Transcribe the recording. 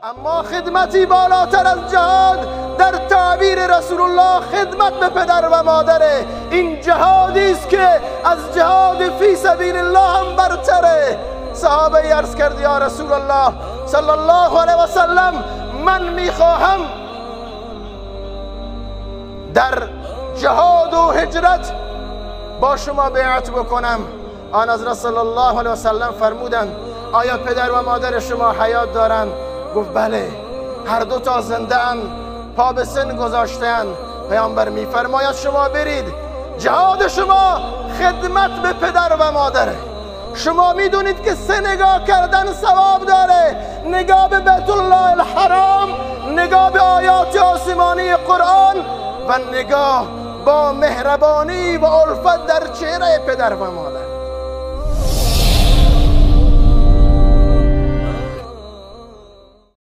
اما خدمتی بالاتر از جهاد در تعبیر رسول الله خدمت به پدر و مادره. این جهادی است که از جهاد فی سبیل الله هم برتره. صحابه عرض کرد یا رسول الله صلی الله علیه و سلم، من میخواهم در جهاد و هجرت با شما بیعت بکنم. آن حضرت صلی الله علیه و سلم فرمودند آیا پدر و مادر شما حیات دارند؟ گفت بله، هر دو تا زنده اند، پا به سن گذاشتند. پیامبر میفرماید شما برید، جهاد شما خدمت به پدر و مادره. شما میدونید که سه نگاه کردن ثواب داره: نگاه به بیت الله الحرام، نگاه به آیات آسمانی قرآن و نگاه با مهربانی و الفت در چهره پدر و مادر.